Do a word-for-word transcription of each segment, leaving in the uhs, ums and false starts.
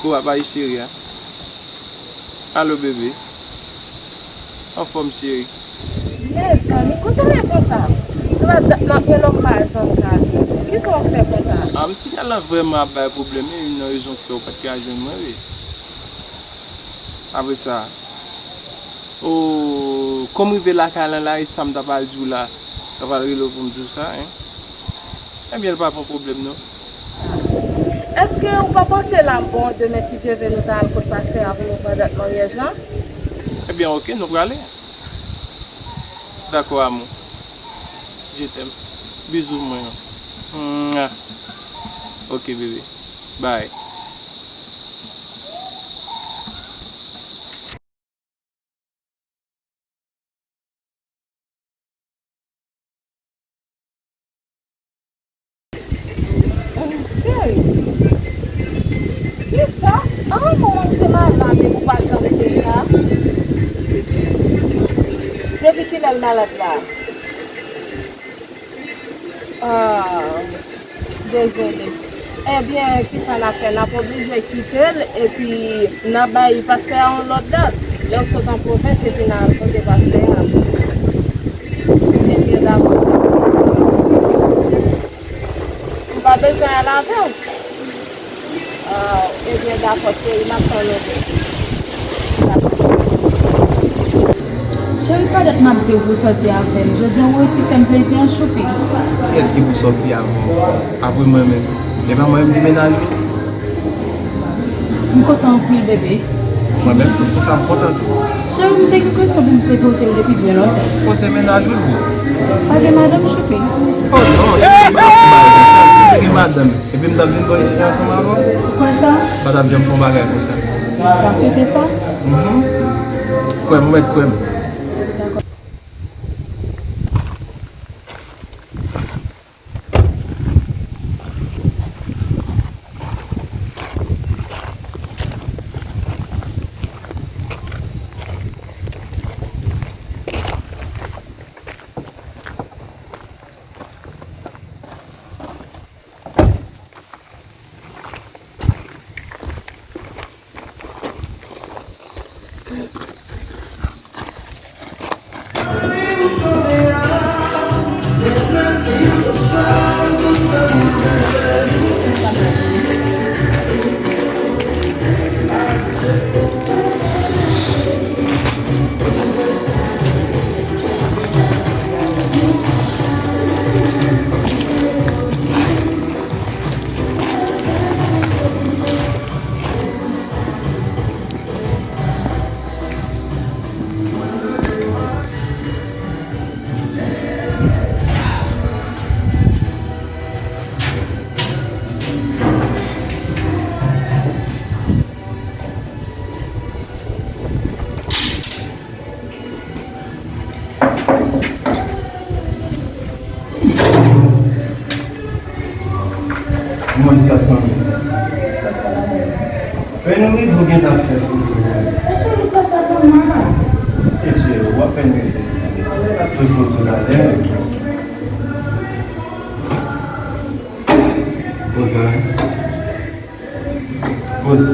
W ap aji cheri a. Alo bebe. Anfòm cheri. Mezanmi, kote w ye konsa? Sa fè dat n ap gen lè m pa janm ka jwenn ou. Kisa w ap fè konsa? A, m sinyal la vrèman ap bay pwoblèm, e youn nan rezon ki fè w pa t ka jwenn mwen, wi. Apre sa, o, kòm rive lakay lan la, e sa m ta pral di w la, ta pral rele w pou m di w sa, en. Ebyen, l pa pran pwoblèm, non. Èske ou pa panse l ap bon demen, si Dye vle, nou ta al kot pastè a pou nou pran dat maryaj lan? Ebyen, oke, nou prale. Dakò, amou. Je t'aime. Bizou mwen. Mwa. Oke, bebe. Bye. Cheri, kisa? An, manman m te malad, epi ou pa t janm di m sa. Depi kilè l malad la? Ah, dezole. Ebyen, kisa n ap fè? N ap oblije kite l, epi n ap bay pastè a yon lòt dat. Lè w sot an pwovens, epi n al kote pastè a. Ebyen, dakò. M pa bezwen al avè w. Ah, ebyen, dakò, cheri, m ap tann ou. Cheri, pa dat m ap di w pou w sòti avè m. Jodi a, ou resi fè m plezi anchoupi. Kiyès ki pou sòti avè w? Apre mwen menm. E pa mwen menm ki mennaj ou? M kontan anpil, bebe. Mwen menm tou, konsa m kontan tou. Cheri, m te gen presyon pou m te poze w depi byen lontan. Poze mennaj ou tou. Pa gen madanm, choupi. Oh non, si m te gen madanm, si m te gen madanm, epi m t ap vin bò isi ansanm avè w? Ou kwè sa? M pa t ap janm fè yon bagay konsa. M ta swete sa. Mhm. Kwè m, ou mèt kwè m. Kòman sa sanble? Sa sanble. Men nou rive, ou gentan fè foto. Cheri, sa, sa pa mal. E cheri, w apèn rive. Ou gentan fè foto la, lè. Kontan, hein? Poz.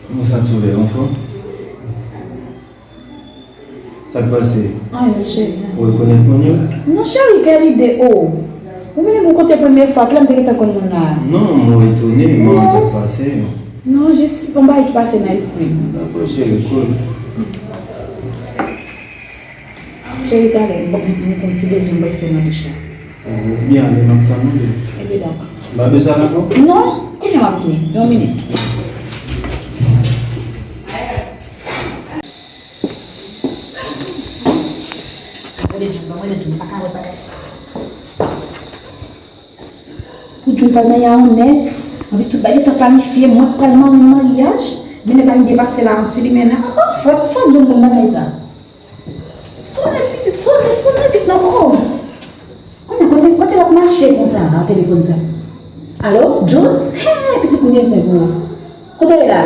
Kòman sa t sou lè, anfòm? Sa k pase? Anyen, cheri. Ou rekonèt moun yo? Non, cheri, kèl ide, o! Ou vini pou kote premye fwa, kilè m te gentan konn moun la? Non, mwen etone, mwen, sa k pase? Non, jis yon bagay ki pase nan espri m. Dakò, cheri, cool. Cheri, talè, m, m, m gen yon ti bezwen, m pral fè nan douch la. Ou byen ale, m ap tann ou. Ebyen, dakò. M pa bezwen al ankò? Non, kounye a m ap vini. Yon minit. Mwen de Djoun, mwen de Djoun, pa ka wè bagay sa. Pou Djoun pral marye a yon nèg, anpi tout bagay gentan planifye, mwen k pral marye nan maryaj, men nèg la rive pase la yon ti limenna. Oh, fò, fò Djoun konn bagay sa. Sonnen pitit, sonnen, sonnen vit non, oh. Konnen kote, kote l ap mache konsa nan telefòn sa? Alo, Djoun? Hey, pitit m gen zen pou ou. Kote w ye la?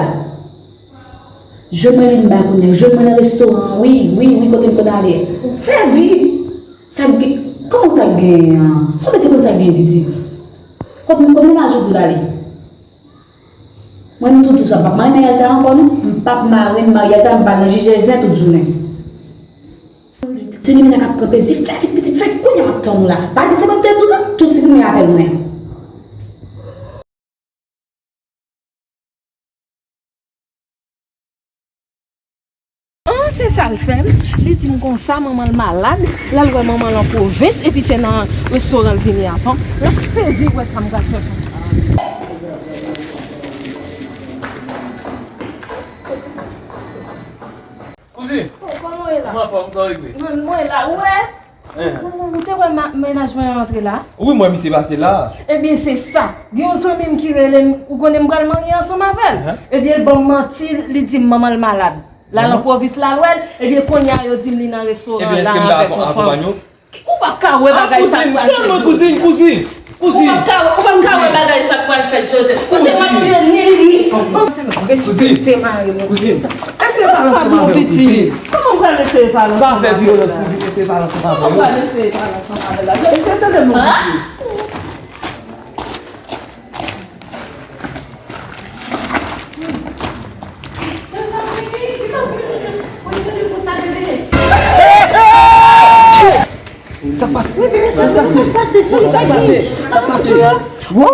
Jwenn mwen li m bay kounye a. Jwenn mwen nan restoran an, wi, wi, wi, kote m konn ale. Fè vi. Sa k gen, kòman sa k genyen an? Son mesye konn sa k genyen piti. Kot, kot mennaj ou di w ale? Mwen m tou di w sa, m p ap mare maryaj sa ankò non. M p ap mare maryaj sa, m pral nan jije zen tout jounen. Se li menm k ap pran plezi, fè vit pitit, fè kounye a m ap tann ou la. Pa di se mwen ki te di w non, tou siprimen apèl mwen an. An, se sa l fè m. Li di m konsa, manman l malad, l al wè manman l an pwovens, epi se nan restoran l vini avan m. L ap sezi wè sa m pral fè pou li. Kouzin! Oh, kòman w ye la? Kòman anfòm sa w regle? Mwen, mwen la, ou wè? Ou, ou te wè ma- mennaj mwen an antre la? Wi, m wè misye pase la. Ebyen, se sa. Gen yon zanmi m ki rele m, ou konnen m pral marye ansanm avè l. Ebyen, l ban m manti, li di m manman l malad. L al nan pwovens, l al wè l. Ebyen, kounye a, yo di m li nan restoran la avèk yon fanm. Ou p ap ka wè bagay sa k pral fèt jodi a. Ou p ap ka wè, ou p ap ka wè bagay sa k pral fèt jodi a. Kouzin, m ap trennen li, li. Respekte mari mwen. Kouzin, eseye pale ansanm avè yo, kouzin. Kòman m pral eseye pale ansanm avè yo? Pa fè vyolans, kouzin, eseye pale ansanm avè yo. Kòman m pral eseye pale ansanm avè l la? Eseye tande m non, kouzin. Sa k pase? Sa k pase? Sa k pase? Sa k pase? Sa k pase? Wo!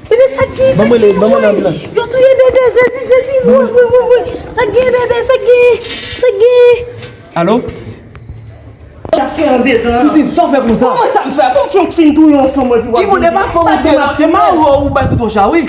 Bebe, sa k gen? Ban mwen rele, ban mwen rele anbilans. Yo touye bebe, Jezi, Jezi, woy, woy, woy, woy. Sa k gen, bebe, sa k gen? Sa k gen? Alo? Sa fè andedan. Kouzin, sa w fè konsa? Kòman sa m fè? Kòman fanm fin touye yon fanm epi w ap... Ki moun, e pa fanm ou tiye non, e mari w ou bay kout wocha wi.